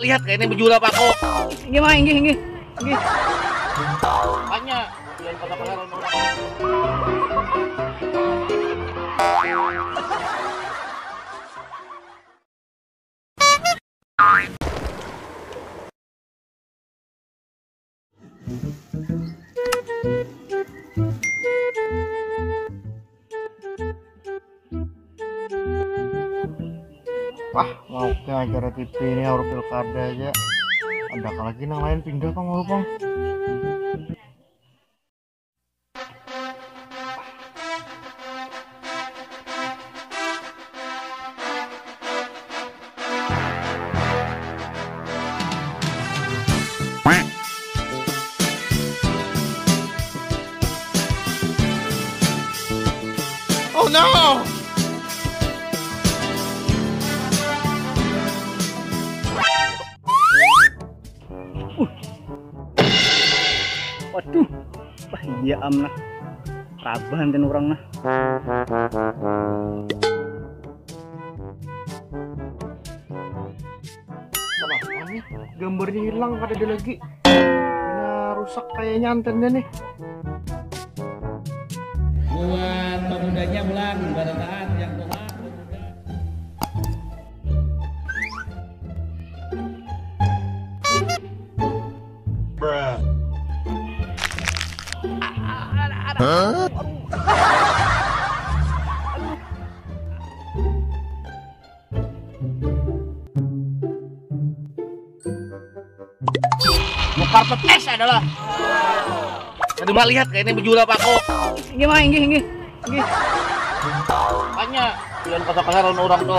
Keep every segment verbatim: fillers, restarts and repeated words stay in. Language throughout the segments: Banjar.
Lihat kayaknya bejulap aku. Inggih, Mang, inggih, inggih. Inggih. Hanya yang pada pengaruh orang. Wah, mau ke acara T V ini, harus pilkada aja. Ada lagi nang lain pindah, Pang, mau, Pang? Oh no! Uh. Waduh. Wah, iya am nah. Rabahan ten orang nah. Kenapa nih? Gambarnya hilang, kada ada lagi. Nah, rusak kayaknya antennya nih. Buat pemudanya pulang, barataan yang tua. Bruh. Nukar petis adalah. Tadi mah lihat kayaknya bejulap aku. Inggih, Mang, inggih, inggih. Inggih. Tanya, jangan kasar-kasar lawan orang tuh.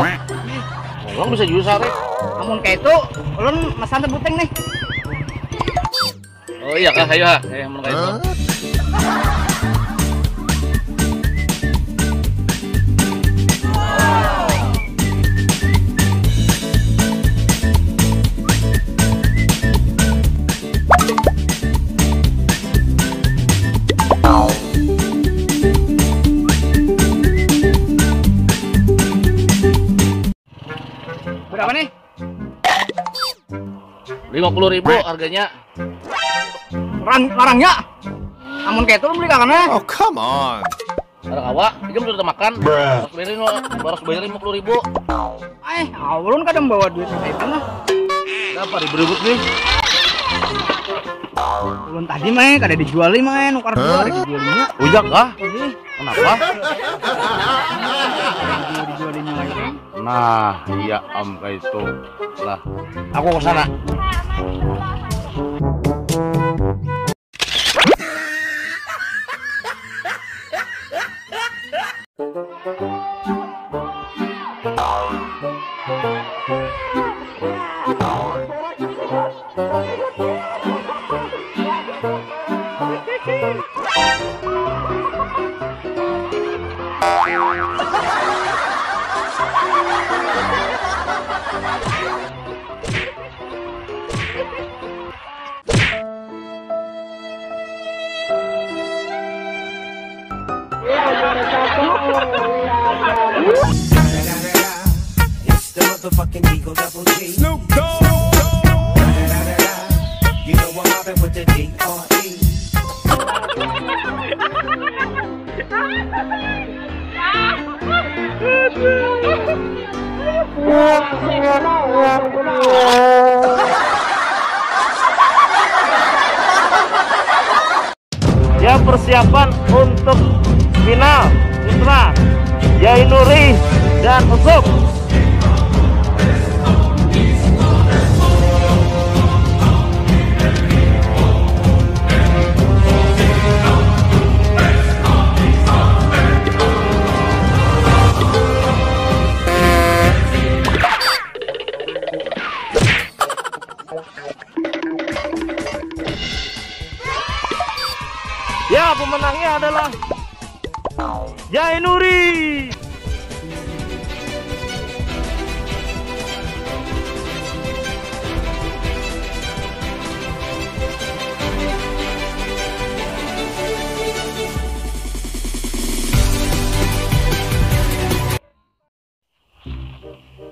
Orang bisa juga sarik. Namun kayak itu, ulun mesan teh buteng nih. Oh iya kah, ayo ha. Eh, mun kayak itu. Berapa nih? Lima puluh ribu harganya. Larang, larangnya. Amun kayak itu lu beli kakaknya. Oh, come on. Ada kawa, tiga sudah makan. Bruh. Harus bayar, harus bayar lima puluh ribu. Eh, ulun kadang bawa duit kayak itu nah. Ada apa ribut-ribut nih? Ulun tadi mah kada dijuali mah, nukar dua ada dijualinya. Ujak kah? Ih. Kenapa? Dijual-dijualinya lagi. Nah, iya am kayak itu. Lah, aku ke sana. It's the motherfucking Eagle Double G. Snoop Dogg. You know I'm mobbing with the D R E. Ya, persiapan untuk final putra Yai Nuri dan Usuk. Ya, pemenangnya adalah Jai Nuri.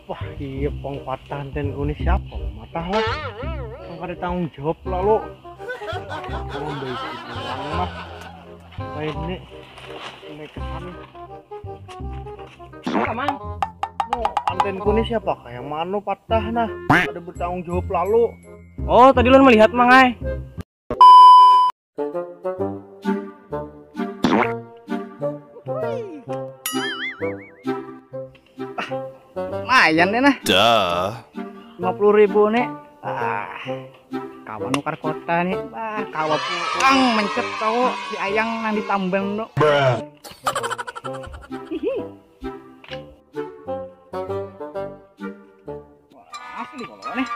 Wah, iya Pang patah antinku ni siapa? Matah lah. Pang kada tanggung jawab lalu. Pang baisi pulang mah. Lain ni. Ini kesan. Apa, Mang? No, antinku ni siapa? Kayak mano patah nah. Ada bertanggung jawab lalu. Oh, tadi lun melihat, Mang ai. Lumayan deh nah. Duh. Lima puluh ribu nih. Ah, kawa nukar kota nih. Ah, kawa pulang mencet tahu si Ayang nang ditambang tuh. Hihi. Wah, asli kalau nih.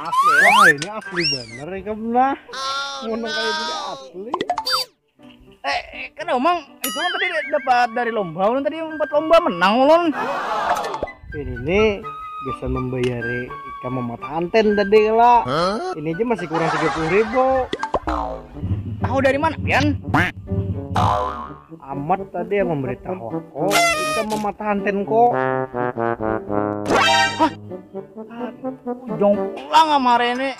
Asli. Wah, ini asli bener ikam nah. Ngono kayak gini asli. Eh, eh, kan emang itu kan tadi dapat dari lomba, ulun tadi empat lomba menang ulun. Ini nih bisa membayari ikam mematah anten tadi lah. Ini aja masih kurang tiga puluh ribu. Tahu dari mana, Pian? Amat tadi yang memberitahu aku ikam mematah anten kok. Hah? Jong pulang sama Rene.